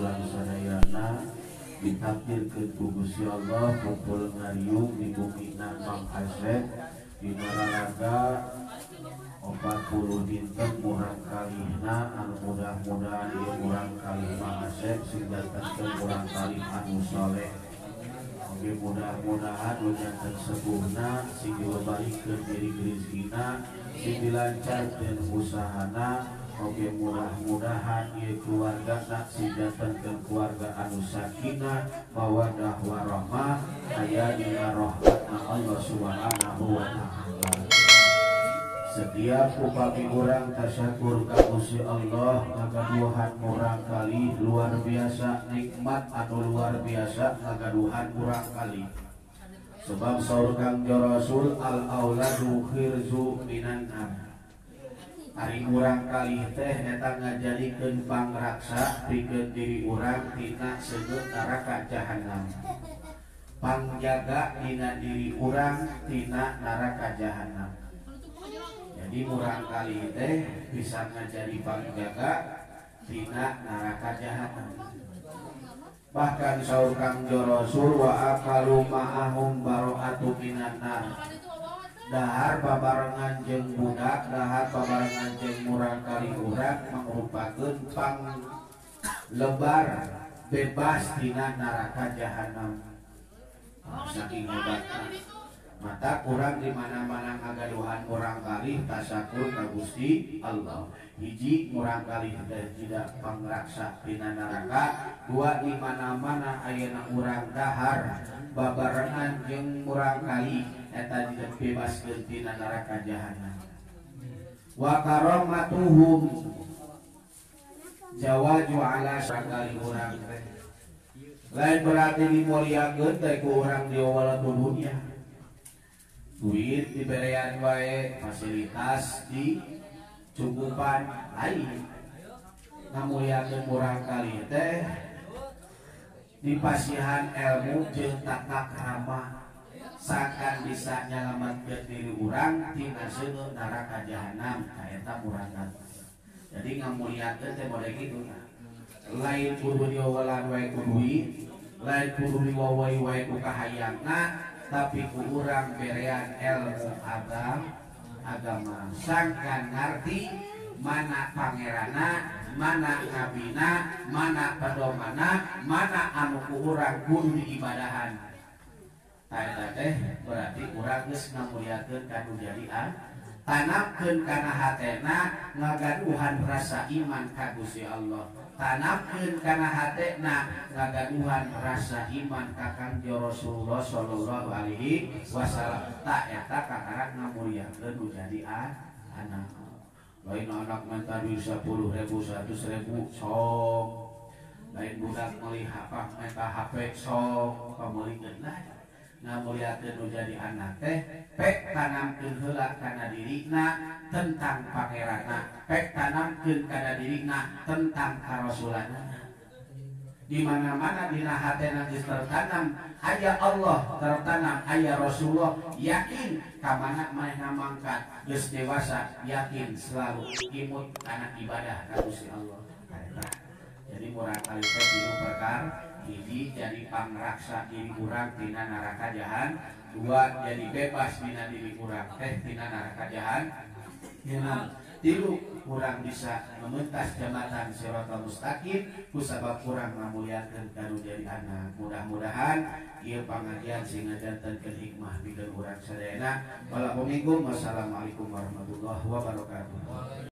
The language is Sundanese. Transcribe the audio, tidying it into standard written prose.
urang sadayana ditakdirkeun ku Gusti Allah kumpul ngariung di bumina Mang Asep dina raraga 40 dinten murang kalihna anu mudah-mudahan ieu murang kalih Mang Asep sing datangkeun murang kalih anu soleh. Oke, mudah-mudahan janten sepuhna sing dilebarikeun diri rezekina sing dilancarkeun usahana. Oke, mudah-mudahan ieu keluargana sing jantenkeun keluarga anu sakinah mawaddah warahmah aya dina rahmatna Allah Subhanahu wa taala. Setiap upami urang tasyakur ka Gusti Allah ngagaduhan murang kali luar biasa nikmat anu luar biasa ngagaduhan murang kali. Sebab saur Kangjeng Rasul al auladu khirzu minan nar. Ari murang kali teh eta ngajadikeun pangraksa pikeun diri urang tina seungeut neraka jahanam. Pangjaga dina diri urang tina neraka jahanam. Jadi murang kali teh bisa ngajadi pangjaga tina neraka jahanam. Bahkan saur Kangjeng Rasul wa akalu ma'ahum bara'atu minan nar. Dahar babarengan jeung budak, dahar babarengan jeung murang kali urang mangrupakeun pang lebar bebas tina neraka jahanam. Saking hebatna. Mata kurang di mana-mana ngagaduhan murang kali tasyakur ka Gusti Allah. Hiji murang kali tidak pangraksa tina neraka, dua di mana-mana ayeuna urang dahar babarengan jeung murang kali eta dibebaskeun tina neraka jahanam. Wa karamatuhum jawaju ala kali urang teh. Lain berarti dimuliakeun teh ku urang di awal dunia. Duit diberean wae, fasilitas di cukupan lain. Ngamuliakeun murang kali teh dipasihan ilmu jeung tata krama sangkan bisa nyalametkeun diri urang tina seungeut neraka jahanam. Tah eta murang kali. Jadi ngamuliakeun teh model kitu. Lain kudu diowelan wae ku duit, lain kudu diwawai wae ku kahayangna, tapi ku urang berean ilmu agama sangkan ngarti mana pangerana, mana nabina, mana pedomana, mana anu ku urang kudu diibadahan. Eta teh berarti urang geus ngamuliakeun ka nu jadi tanamkeun kana hatena ngagaduhan rasa iman ka Gusti Allah. Tanamkeun kana hatena ngagaduhan rasa iman ka Kangjeng Rasulullah sallallahu alaihi wasallam. Ta eta kakarak ngamuliakeun nu jadi anak. Lain anak minta duit 10.000, 100.000 sok. Lain budak meuli HP minta HP sok, pameulikeun lah. Ngamuliakeun nu jadi anak teh pek tanamkeun heula kana dirina tentang pangeranna, pek tanamkeun kana dirina tentang karasulanna. Di mana-mana dina hatena geus tertanam aya Allah, tertanam aya Rasulullah, yakin ka mana manehna mangkat geus dewasa, yakin selalu imut kana ibadah ka Gusti Allah. Jadi murang kali teh tilu perkara. Hiji jadi pangraksa diri urang tina neraka jahan, dua jadi bebas dina diri urang teh tina neraka jahan, tilu urang bisa mementas jabatan siratal mustaqim kusabab urang ngamuliakeun ka nu jadi anak. Mudah-mudahan ieu pangajian sing ngajantenkeun hikmah pikeun urang sadayana. Wassalamualaikum warahmatullahi wabarakatuh.